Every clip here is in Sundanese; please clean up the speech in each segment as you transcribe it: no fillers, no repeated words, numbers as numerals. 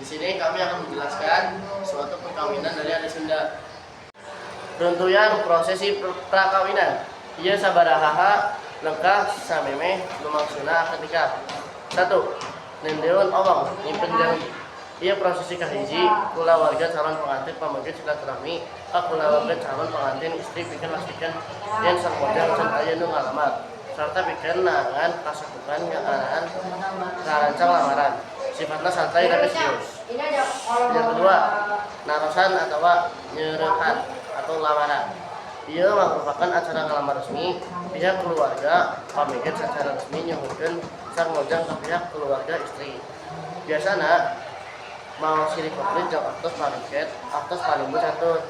Di sini kami akan menjelaskan suatu perkawinan dari adat Sunda. Runtuyan prosesi prakawinan. Ieu sabaraha lengkah samemeh lumangsungna akad nikah. 1. Nendeun awang nyimpen janji. Ieu prosesi kahiji, kulawarga calon pengantin pameget silaturahmi ka kulawarga calon pengantin istri pikeun mastikeun yen sang mojang can aya nu ngalamar sarta pikeun neangan kasapukan ngeunaan ngarancang lamaran. Sifatna santai tapi serius. Yang kedua, narosan atau nyereuhan atau lamaran. Ieu merupakan acara ngalamar resmi pihak keluarga pameget secara resmi nyuhunkeun sang mojang ke pihak keluarga istri. Biasana mawa sirih komplit jeung artos pameget, artos panimbu catur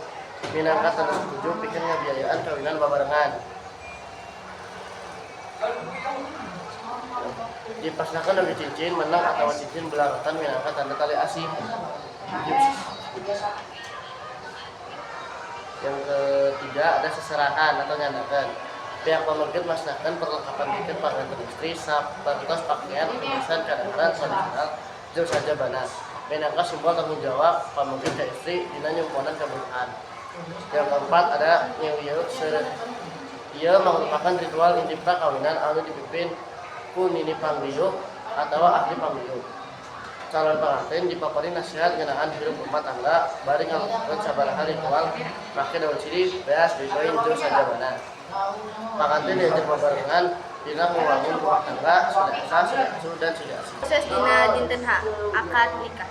minangka tanda setuju pikeun ngabiayaan kawinan babarengan. Dipasrahkeun oge cincin menang atau cincin belarotan minangka tanda tali asih. Yang ketiga ada seserahan atau nyandakeun. Pihak pameget masrahkeun perlengkapan pikeun panganten istri sapertos pakaian, kumisan, kadaharan tradisional jeung sajabana minangka simbol tanggung jawab pameget ka istri dina nyumponan kabutuhan. Yang keempat ada ngeuyeuk seureuh. Ieu merupakan ritual inti prakawinan anu dipimpin ku nini pangliuk atau ahli pangliuk. Calon pengantin dipaparin nasihat ngeunaan hirup rumah tangga bari ngalakukeun sabaraha ritual make daun sirih, beas, duit koin jeung sajabana. Pangantin diajak babarengan dina ngawangun rumah tangga, silih asah, silih asuh, dan silih asih. Proses dina dinten H, akad nikah.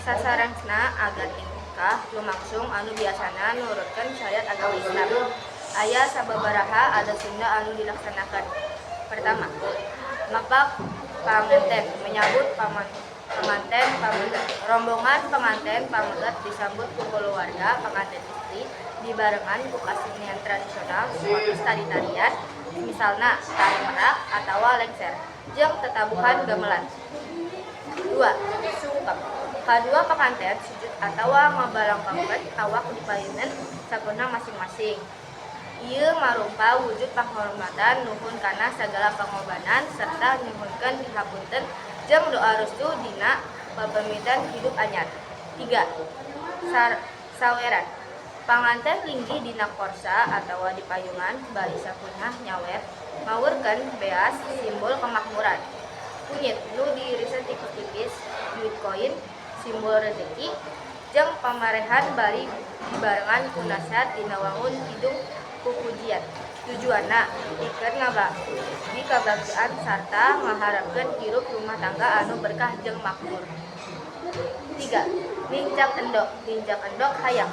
Sasarensna agar nikah lumangsung anu biasana nurutkeun syariat agama Islam. Aya sababaraha adat Sunda anu dilaksanakan. Pertama, mapak panganten menyambut penganten pameget. Rombongan penganten pameget disambut ku keluarga pengantin istri dibarengan ku kasenian tradisional sapertos tari-tarian, misalna tari merak atawa lengser, jeung tetabuhan gamelan. Dua, sungkem. Kadua pengantin sujud atawa ngabalangkangkeun awak di payunan sapunna masing-masing. Ieu marumpa wujud panghormatan nuhun kana sagala pangorbanan serta nyuhunkeun dihapunten jeung doa restu dina pepamitan hidup anyar. Tiga, saweran. Panganten linggih dina korsa atawa di payungan bari sapunna nyawer ngawurkeun beas, simbol kemakmuran. Kunyit nu diirisan tipis-tipis, duit koin, simbol rezeki, jeung pamarehan bari dibarengan ku nasihat dina wangun kidung pupujian. Tujuanna pikeun ngabagi kabagjaan sarta ngaharepkeun hirup rumah tangga anu berkah jeung makmur. 3. Nincak endog, nincak endog hayam.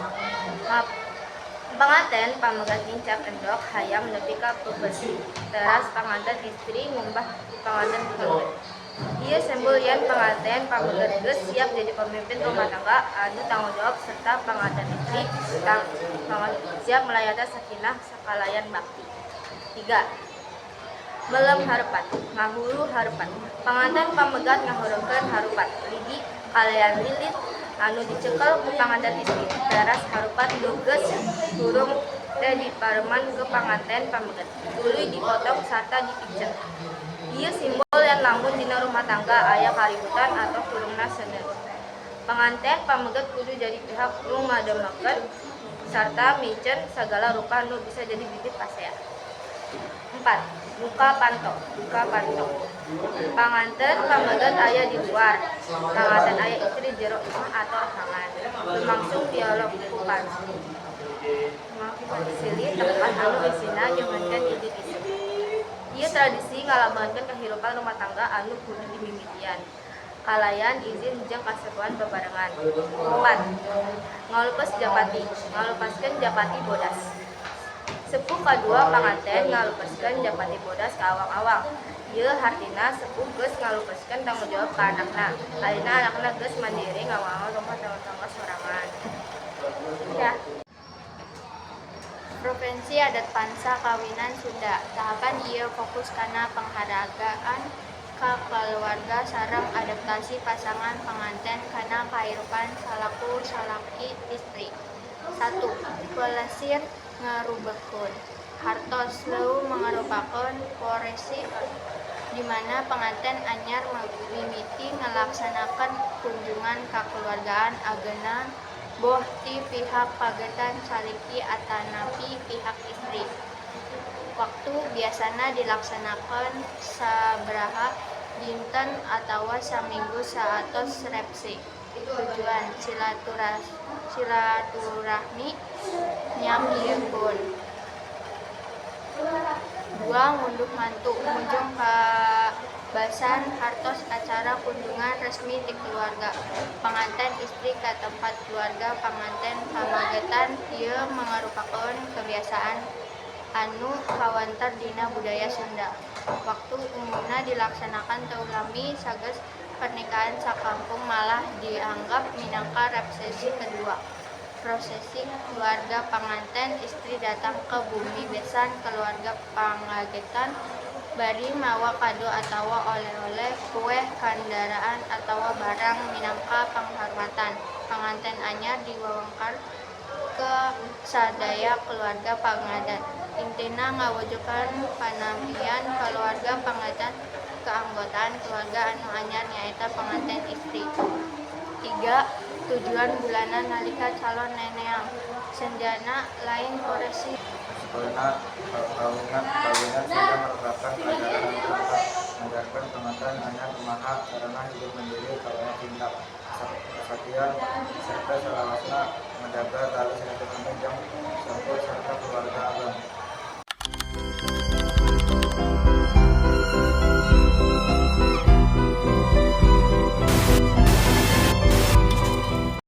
Panganten pameget nincak endog hayam nepi ka peupeut. Teras panganten istri ngumbah ku panganten pameget. Ieu simbol yen panganten pameget geus siap jadi pemimpin rumah tangga anu tanggung jawab serta panganten istri siap melayata sakinah sakalayan bakti. 3. Melem harupat, ngahuru harupat. Panganten pamegat ngahurungkeun harupat lidi kalayan lilit anu dicekel ku panganten istri. Teras harupat nu geus hurung teh dipareman ku panganten pameget, tuluy dipotong sarta dipicen. Ieu simbol yen lamun dina rumah tangga aya kaributan atau hurungna seuneu, panganten pameget kudu jadi pihak nu ngadamkeun sarta micen sagala rupa nu bisa jadi bibit pasea. 4. Buka panto, buka panto. Panganten pameget aya di luar, panganten aya istri jero imah atau rohangan. Lumangsung dialog ku silih tempat anu isina nyuhunkeun izin isuk. Ieu tradisi ngalambangkeun kahirupan rumah tangga anu kudu dimimitian kalayan izin jeung kasepuhan babarengan. 4. Ngalupes japati, ngalupaskeun japati bodas. Sepuh kadua panganten ngalupeskeun japati bodas ka awang-awang. Ieu hartina sepuh geus ngalupeskeun tanggung jawab ka anakna. Ayeuna anakna geus mandiri ngawangun rumah tangga sorangan. Ya. Prosesi adat pansa kawinan Sunda. Tahapan ieu fokus kana panghargaan ka kaluarga sareng adaptasi pasangan panganten kana kahirupan salaku salaki istri. 1. Pelesir Ngarubekeun Hartos leu mangrupakeun prosesi di mana panganten anyar mimiti ngalaksanakeun kunjungan. hubungan kakeluargaan ageuna boh ti pihak pagetan salaki atanapi pihak istri. Waktu biasana dilaksanakeun sabaraha dinten atawa saminggu saatos resepsi. Tujuan silaturahmi nyanghyeukeun. 2. Ngunduh mantu mujung kabasan hartos acara kunjungan resmi ti keluarga panganten istri ka tempat keluarga panganten pamegetan. Ieu mangrupakeun kebiasaan anu kawentar dina budaya Sunda. Waktu umumna dilaksanakeun teu lami sageus pernikahan sakampung malah dianggap minangka resepsi kadua. Prosesi keluarga panganten istri datang ka bumi besan keluarga pangagetan bari mawa kado atawa oleh-oleh kueh kandaraan atawa barang minangka panghormatan. Panganten anyar diwawancara ku sadaya keluarga pangagetan. Intina ngawujudkeun panampian kaluarga pangagetan ka anggota keluarga anu anyar nyaeta panganten istri. 3. Tujuh bulanan nalika calon neneang senjana lain prosesi. Sebenarnya kawinan Sunda merupakan ajaran anu lengkap ngajarkeun panganten anyar kumaha carana hidup mandiri, kabayar cinta, kasatian, serta salawasna ngajaga tali.